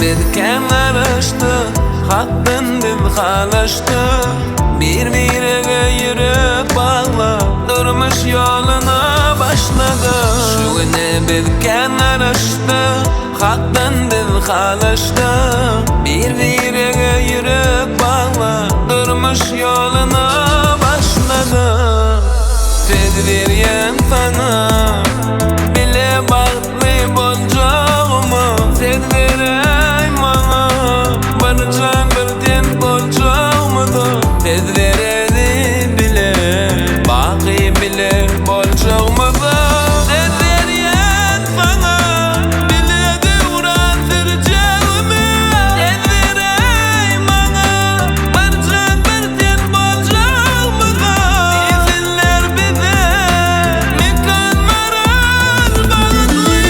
biz kän garaşdyk, Hakdan biz halaşdyk. Bir-birege ýürek baglap, Durmuş ýoluna başladyk. Şu güne biz kän garaşdyk, Hakdan biz halaşdyk. Bir-birege ýürek baglap, Durmuş ýoluna başladyk. Söz berýän saňa, Bile bagtly boljagyma. Söz beräý maňa, Bir jan bir ten boljagymyza. Söz bereli bile, Baky bile boljagymyza. Söz berýän saňa, Bile döwran sürjegime. Söz beräý maňa, Bir jan bir ten boljagymyza. Diýsinler bize, Mekan maral bagtly.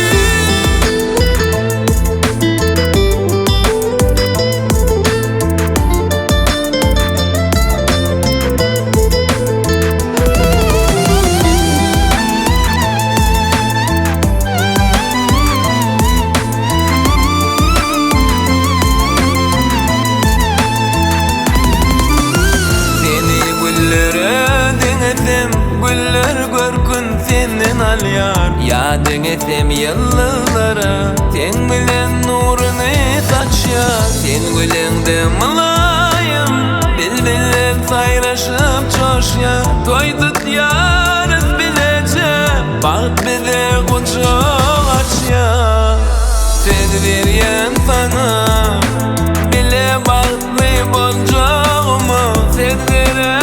Seni güllere deňesem, Güller görkün senden alýar. Ýa deňesem ýyldyzlara, Seň bilen nuruny saçýar. Sen güleňde mylaýym, Bilbiller saýraşyp joşýar. Toý tutýarys bileje, Bagt bize gujak açýar. Söz berýän saňa, Bile bagtly boljagyma. Söz berä.